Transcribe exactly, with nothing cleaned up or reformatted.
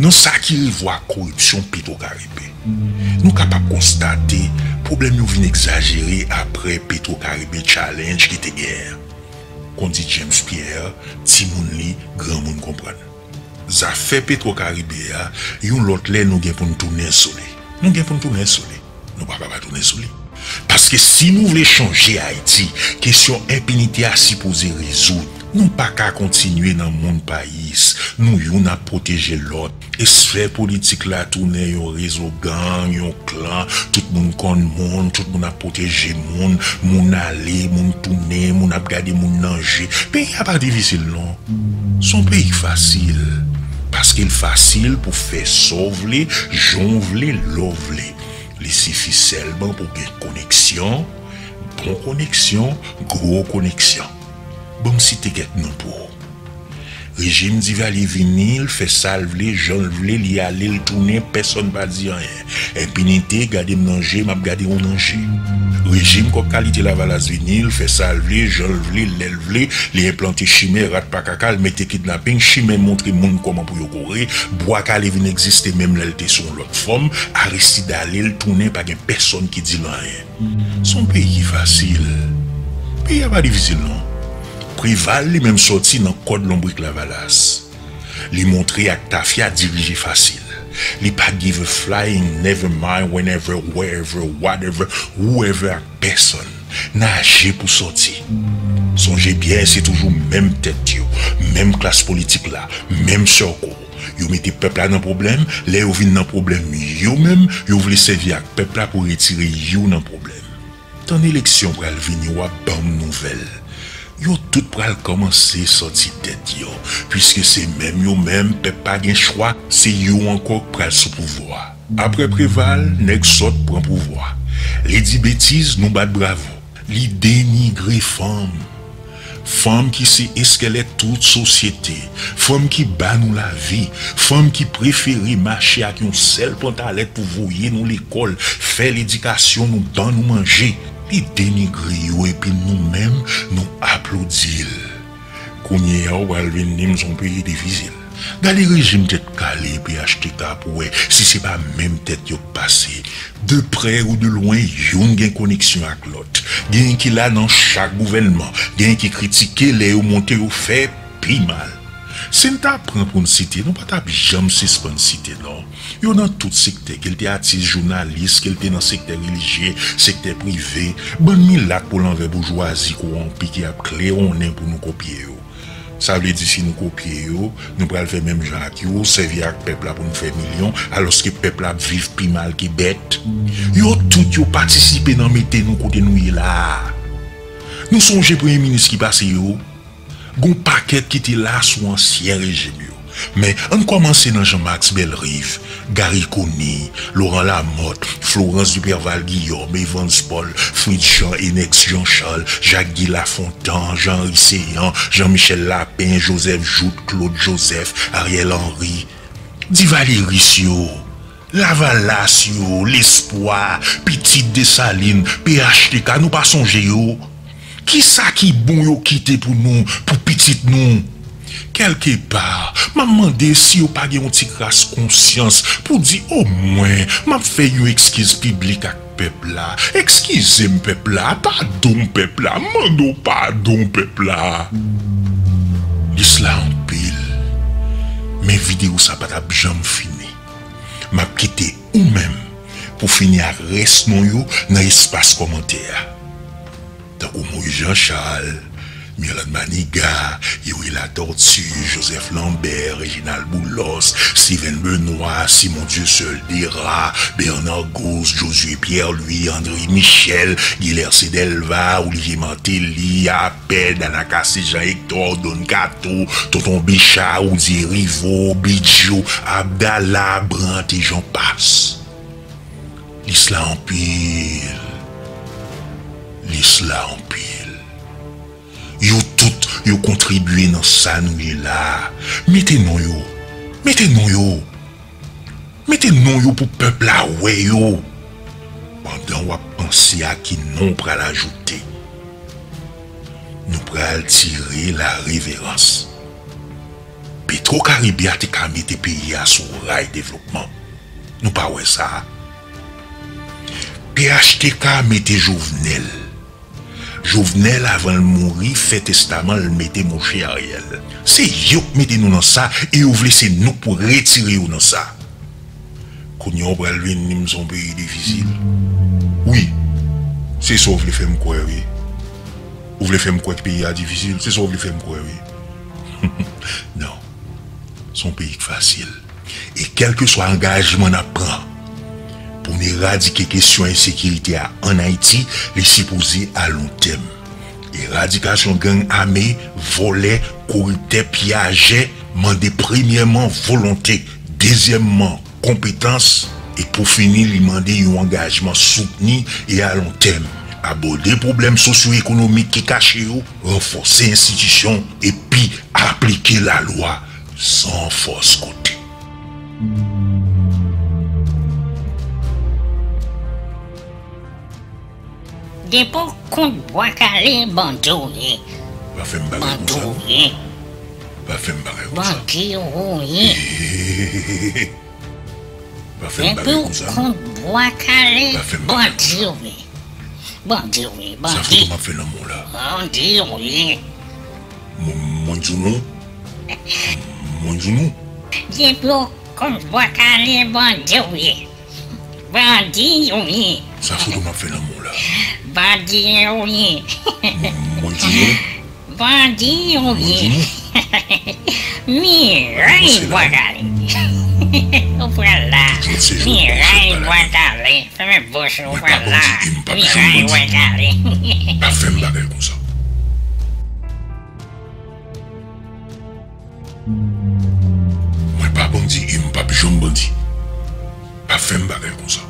Nan sa ki revwa koripsyon Petwokaribe, nou kapab konstate pwoblèm yo vin egzajere apre Petwokaribe Challenge ki te genyen. Kon di James Pierre, timoun li, granmoun konprann. Zafè Petwokaribe a, yon lòt lè nou gen pou n tounen sou li. Nou gen pou n tounen sou li. Nou pa ka pa tounen sou li. Paske si nou vle chanje Ayiti, kesyon enpinite a sipoze rezoud. Nou pa ka kontinye nan moun payis. Nou youn ap pwoteje lòt. Esfè politik la tounen yon rezo gang, yon klan. Tout moun konn moun, tout moun ap pwoteje moun. Moun ale, moun tounen, moun ap gade moun nan je. Peyi a pa difisil non. Se yon peyi k fasil. Paske l fasil pou fè sa w vle, jan w vle, lè w vle. Li sifi sèlman pou w gen koneksyon, bon koneksyon, gwo koneksyon. Ban m site kèk non pou ou. Rejim Divalye vini, l fè sa l vle, jan l vle, li ale, l tounen, pèsonn pa di anyen. Enpinite, gade m nan je, m ap gade w nan je. Rejim kòk kalite Lavalas vini, l fè sa l vle, jan l vle, lè l vle, li enplante chimè, rat pa kaka, l mete kidnaping, chimè montre moun kòman pou yo kore, bwa kale vin egziste menm lè l te sou yon lòt fòm, Aristide ale, l tounen, pa gen pèsonn ki di l anyen. Se yon peyi ki fasil. Peyi a pa difisil non. Preval li menm sòti nan kòd lonbrik Lavalas. Li montre ak tafya dirije fasil. Li pa give a flying never mind whenever, wherever, whatever, whoever ak pèsonn. Naje pou sòti. Sonje byen, se toujou menm tèt yo, menm klas politik la, menm sèko. Yo mete pèp la nan pwoblèm, lè yo vin nan pwoblèm yo menm, yo vle sèvi ak pèp la pou retire yo nan pwoblèm. Tan eleksyon pral vini, w ap ban m nouvèl. Yo tout pral kòmanse sòti tèt yo, piske se menm yo menm, pèp pa gen chwa, se yo ankò k pral sou pouvwa. Apre Preval, nèg sòt pran pouvwa. Li di betiz, nou bat bravo. Li denigre fanm. Fanm ki se eskèlèt tout sosyete. Fanm ki ba nou lavi. Fanm ki prefere mache ak yon sèl pantalèt pou voye nou lekòl, fè ledikasyon nou, ban nou manje. Li denigre yo epi nou menm, nou aplodi l. Kounye a, w pral vin di m se yon peyi difisil. Gade rejim tèt kale P H T K pou w wè si se pa menm tèt yo k pase. De prè ou de lwen, youn gen koneksyon ak lòt. Genyen ki la nan chak gouvènman, genyen ki kritike lè yo monte yo fè pi mal. Si n ta pran pou n site, nou pa t ap janm sispann site non. Yo nan tout sektè, ke l te atis, jounalis, ke l te nan sektè relijye, sektè prive, bann milat po lanvè boujwazi kowonpi ki ap klewonnen pou nou kopye yo. Sa vle di si nou kopye yo, nou pral fè menm jan ak yo, sèvi ak pèp la pou n fè milyon, alòske pèp la ap viv pi mal ke bèt. Yo tout yo patisipe nan mete nou kote nou ye la a. Nou sonje premye minis ki pase yo? Gon pakèt ki te la sou ansyen rejim yo. Men, ann kòmanse nan Jean Max Bellerive, Garry Conille, Laurent Lamothe, Florence Duperval Guillaume, Evans Paul, Fritz Jean, Enex Jean Charles, Jacques Guy Lafontant, Jean Henry Céant, Jean Michel Lapin, Joseph Jouthe, Claude Joseph, Ariel Henry, Divalyeris yo, Lavalas yo, Lespwa, pitit Desalin, P H T K, nou pa sonje yo? Kisa ki bon yo kite pou nou, pou pitit nou? Kèlkepa, m ap mande si yo pa gen yon ti kras konsyans pou di omwen, m ap fè yon ekskiz piblik ak pèp la. Ekskize m pèp la, padon m pèp la, m mande w padon pèp la. Lis la anpil, men videyo sa pa t ap janm fini. M ap kite ou menm pou fini ak rès non yo nan espas kòmantè a. Tankou Moïse Jean Charles, Mirlande Manigat, Youri Latortue, Joseph Lambert, Réginald Boulos, Steven Benoît, Simon Dieuseul Dera, Bernard Gousse, Josué Pierre-Louis, André Michel, Guy Lercé Delva, Olivier Martelly, Apèd, Anacase Jean Hector, Don Kato, Tonton Bicha, Roudy Hériveaux, Bidjo, Abdallah, Brandt e j'en passe. Lis la anpil. Lis la anpil. Yo tout, yo kontribye nan sa nou ye la a. Mete non yo. Mete non yo. Mete non yo pou pèp la wè yo. Pandan w ap panse a ki non w pral ajoute, nou pral tire la reverans. Petwo Karibe a te ka mete peyi a sou ray devlopman. Nou pa wè sa. P H T K mete Jovenel. Jovenel, avan l mouri, fè testaman l mete mouche Ariel. Se yo k mete nou nan sa e yo vle se nou k pou retire yo nan sa. Kounye a w pral vin di m se yon peyi difisil. Wi, se sa w vle fè m kwè, wi. Ou vle fè m kwè ke peyi a difisil, se sa w vle fè m kwè, wi. Non, se yon peyi k fasil. E kèlkeswa angajman n ap pran pou n eradike kesyon ensekirite a ann Ayiti, li sipoze a lontèm. Eradikasyon gang ame, vòlè, koriptè, pyajè mande premyèman volonte, dezyèmman konpetans, e pou fini li mande yon angajman soutni e a lontèm. Abòde pwoblèm sosyo-ekonomik ki kache yo, ranfòse enstitisyon, epi aplike lalwa san fòs kote. Depi w kont Bwa Kale, bandi w ye. Pa fè m bagay konsa. Bandi w ye. Pa fè m bagay konsa. Bandi w ye. Pa fè m bagay konsa. Depi w kont Bwa Kale, bandi w ye. Bandi w ye, bandi. Sa foto m ap fè nan men w la. Bandi w ye. Mwen di w non. Mwen di w non. Depi w kont Bwa Kale, bandi w ye. Bandi w ye. Sa foto m ap fè nan men w la. Bandi w ye. Mwen di w non. Bandi w ye. Miray Bwa Kale. Ou pral la. Miray Bwa Kale. Fèmen bouch ou pral la. Miray Bwa Kale. Pa fè m bagay konsa. Mwen pa bandi e m p ap janm bandi. Pa fè m bagay konsa.